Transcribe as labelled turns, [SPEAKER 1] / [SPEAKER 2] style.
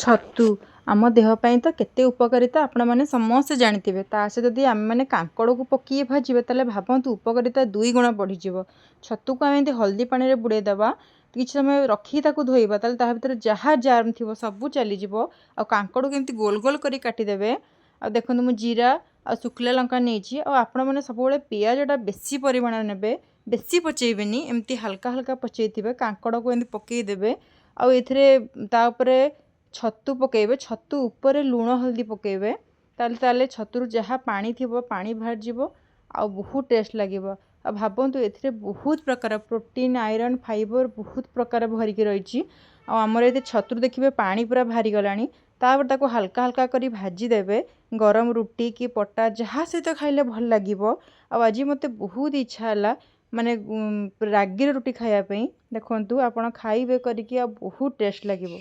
[SPEAKER 1] ଛତୁ ଆମ ଦେହ ପାଇଁ ତ କେତେ ଉପକାରିତା ଆପଣମାନେ ସମସ୍ତେ ଜାଣିଥିବେ। ତା ସହିତ ଯଦି ଆମେମାନେ କାଙ୍କଡ଼କୁ ପକାଇ ଭାଜିବା, ତାହେଲେ ଭାବନ୍ତୁ ଉପକାରିତା ଦୁଇ ଗୁଣ ବଢ଼ିଯିବ। ଛତୁକୁ ଆମେ ଏମିତି ହଳଦୀ ପାଣିରେ ବୁଡ଼େଇ ଦେବା, କିଛି ସମୟ ରଖିକି ତାକୁ ଧୋଇବା, ତାହେଲେ ତା ଭିତରେ ଯାହା ଜାର୍ମ ଥିବ ସବୁ ଚାଲିଯିବ। ଆଉ କାଙ୍କଡ଼କୁ ଏମିତି ଗୋଲ ଗୋଲ କରି କାଟିଦେବେ। ଆଉ ଦେଖନ୍ତୁ, ମୁଁ ଜିରା ଆଉ ଶୁଖିଲା ଲଙ୍କା ନେଇଛି। ଆଉ ଆପଣମାନେ ସବୁବେଳେ ପିଆଜଟା ବେଶୀ ପରିମାଣରେ ନେବେ, ବେଶୀ ପଚେଇବେନି, ଏମିତି ହାଲକା ହାଲକା ପଚେଇଥିବେ। କାଙ୍କଡ଼କୁ ଏମିତି ପକାଇଦେବେ ଆଉ ଏଥିରେ ତା ଉପରେ ଛତୁ ପକାଇବେ। ଛତୁ ଉପରେ ଲୁଣ ହଳଦୀ ପକାଇବେ, ତାହେଲେ ଛତୁରୁ ଯାହା ପାଣି ଥିବ ପାଣି ବାହାରିଯିବ ଆଉ ବହୁତ ଟେଷ୍ଟ ଲାଗିବ। ଆଉ ଭାବନ୍ତୁ, ଏଥିରେ ବହୁତ ପ୍ରକାର ପ୍ରୋଟିନ୍, ଆଇରନ୍, ଫାଇବର୍ ବହୁତ ପ୍ରକାର ଭରିକି ରହିଛି। ଆଉ ଆମର ଏଠି ଛତୁରୁ ଦେଖିବେ ପାଣି ପୁରା ବାହାରିଗଲାଣି। ତାପରେ ତାକୁ ହାଲକା ହାଲକା କରି ଭାଜିଦେବେ। ଗରମ ରୁଟି କି ପରଟା ଯାହା ସହିତ ଖାଇଲେ ଭଲ ଲାଗିବ। ଆଉ ଆଜି ମୋତେ ବହୁତ ଇଚ୍ଛା ହେଲା ମାନେ ରାଗିର ରୁଟି ଖାଇବା ପାଇଁ। ଦେଖନ୍ତୁ, ଆପଣ ଖାଇବେ କରିକି ଆଉ ବହୁତ ଟେଷ୍ଟ ଲାଗିବ।